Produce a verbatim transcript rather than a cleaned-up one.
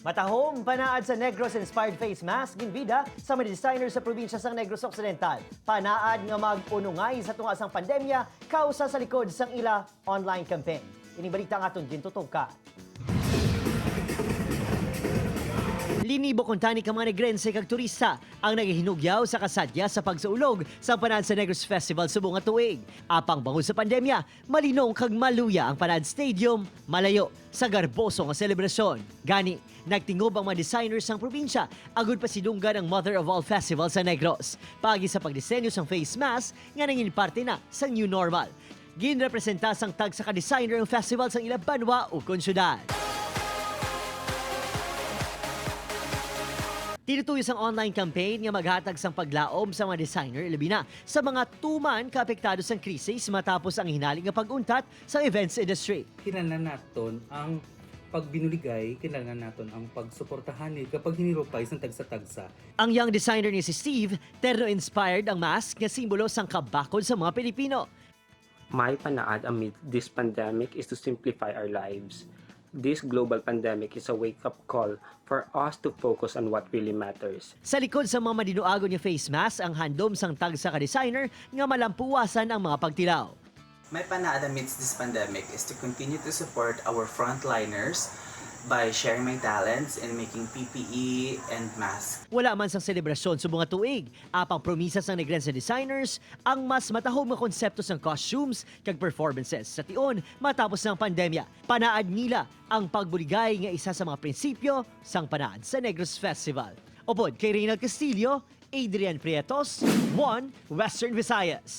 Matahom, panaad sa Negros-inspired face mask ginbida sa mga designer sa probinsya sang Negros Occidental. Panaad nga mag-unungay sa tunga sang pandemya, kausa sa likod sang ila online campaign. Ini balita ang aton gintutukan. Linibo kuntani ka mga Negrense kag turista ang nagahinugyaw sa kasadya sa pagsaulog sa Panaad sa Negros Festival subong nga tuig. Apang bangod sa pandemya, malinong kag maluya ang Panaad Stadium, malayo sa garboso nga selebrasyon. Gani, nagtingob ang mga designer sang probinsya agud pasidunggan ang mother of all festivals sa Negros, paagi sa pagdisenyo sang face mask nga nangin parte na sang new normal. Ginrepresenta sang tagsa ka designer ang festival sang ila banwa ukon syudad. Tinutuyo sang online campaign nga maghatag sang paglaom sa mga designer, ilabi na sa mga tuman ka apektado sang krisis matapos ang hinali nga pag-untat sa events industry. Kinahanglan naton ang pagbinuligay, kinahanglan naton ang pagsuportahan ni kapag hinirupay sang tagsa-tagsa. Ang young designer nga si Steve, terno-inspired ang mask nga simbolo sang kabakod sa mga Pilipino. My panaad amid this pandemic is to simplify our lives. This global pandemic is a wake-up call for us to focus on what really matters. Sa likod sa mga madinuagon nga face mask ang handom sang tagsa ka designer nga malampuwasan ang mga pagtilaw. My panaad amidst this pandemic is to continue to support our frontliners by sharing my talents in making P P E and masks. Wala man sang selebrasyon subong nga tuig, apang promisa sang Negrense designers ang mas matahom nga konsepto sang costumes kag performances sa tion matapos sang pandemya. Panaad nila ang pagbuligay nga isa sa mga prinsipyo sang Panaad sa Negros Festival. Upod kay Reynald Castillo, Adrian Prietos, One Western Visayas.